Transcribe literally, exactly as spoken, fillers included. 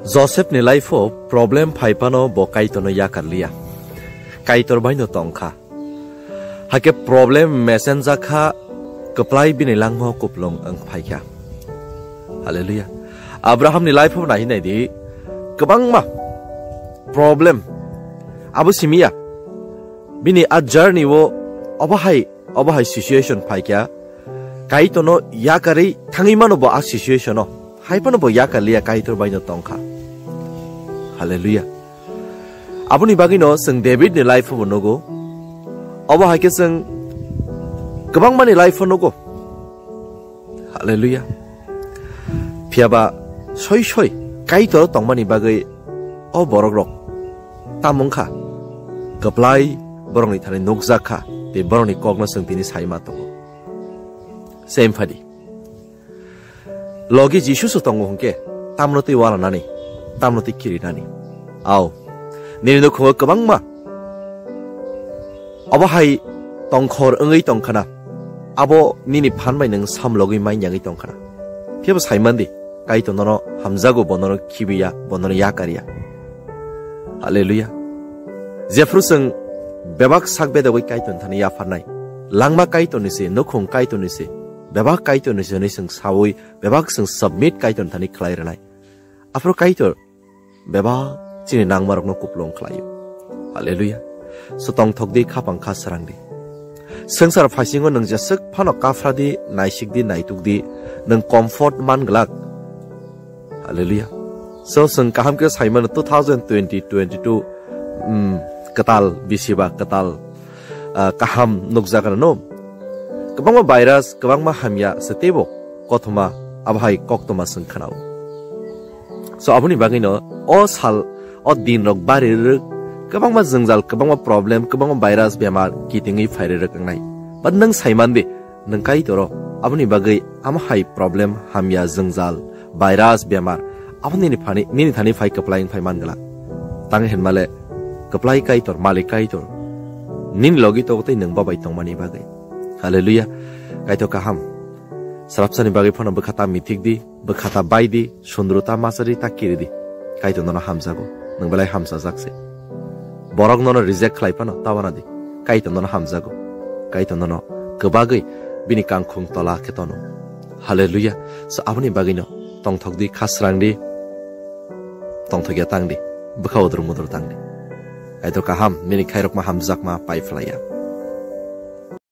Joseph ni life o problem phai phano bo Kaitor no yakar liya. Kaitor bai no tong kha. Hakhe problem mesenjak kha, kwplai bini langma o kuplung wng phai kha. Hallelujah. Abraham ni life o nai nai di, kwbangma problem. Abo simi ya. Bini a journey o obo hai, obo hai situation phai kha. Kaitor no yakarwi thangwi mano bo a situation o. Hai phano bo yakar liya, Kaitor bai no tong kha. Hallelujah. Aboni bagwi no chwng David ni life o bo nugo. Obo hai khe chwng kwbangma ni life o nugo. Hallelujah. Phiya ba soi soi Kaitor tongmani bagwi o borok rok tamung kha. Kwplai borok ni thani nukjak kha. Tei borok ni kok no chwng tini sai ma tongo. Sem phadi. Logi Jisu se tongo hwnkhe, tamno twi wala nani, tamno twi kiri nani. Ao, nini nukhungo kwbangma obo hai tongkhor wngwi tong khana, abo nini phan bai nwng samlogwi mai yangwi tong khana. Phiya bo sai man di, Kaitor nono hamjago, bo nono khibiya, bo nono yakarya. Hallelujah. Jephru chwng bebak sak bedagwi Kaitor thani yapharnai, langma Kaitor ni se, nukhung Kaitor ni se, bebak Kaitor ni se hwnwi chwng saui, bebak chwng submit Kaitor thani khlai rwnai. Aphuru Kaitor bebak chini nangmarokno kuplung khlaio. Hallelujah. So tongthok di, khapang kha srang di. Swngchar phaisingo nwng jeswk phano kaphra di, naisik di, naituk di, nwng comfort man glak. Hallelujah. So, chwng kaham khe sai mano two thousand twenty, twenty-two, mm, kwtal bisiba, kwtal, ah, kaham nukjak ano. Kwbangma virus, kwbangma hamya se teibo kothoma abo hai koktoma chwng khanao. So, aboni bagwino o sal, o din rok bari rwk, kwbangma jwngjal, kwbangma problem, kwbangma virus bemar kitingwi phai rwk wngnai. But nwng sai man di, nwng Kaitoro aboni bagwi amo hai problem, hamya, jwngjal, virus, bemar, abo nini phani, nini thani phai kwplai wng phai man glak. Tang hinmale kwplai Kaitor, malik Kaitor nini logi togo tei nwng bo bai tongmani bagwi. Hallelujah. Kaitor kaham. Srapsani bagwi phano bwkha ta mithik di, bwkha ta bai di, sundru ta machari ta kiri di. Kaitor nono hamjago, nwng belai hamsajak se. Borok nono reject khlai phano ta wana di. Kaitor nono hamjago. Kaitor nono kwbagwi bini kangkhung tola khe tono. Hallelujah. So aboni bagwino tongthok di, khasrang di, tongthok ya tang di, bwkha udur mudur tang di. Kaitor kaham, nini khairokma hamjakma pai phlai ya.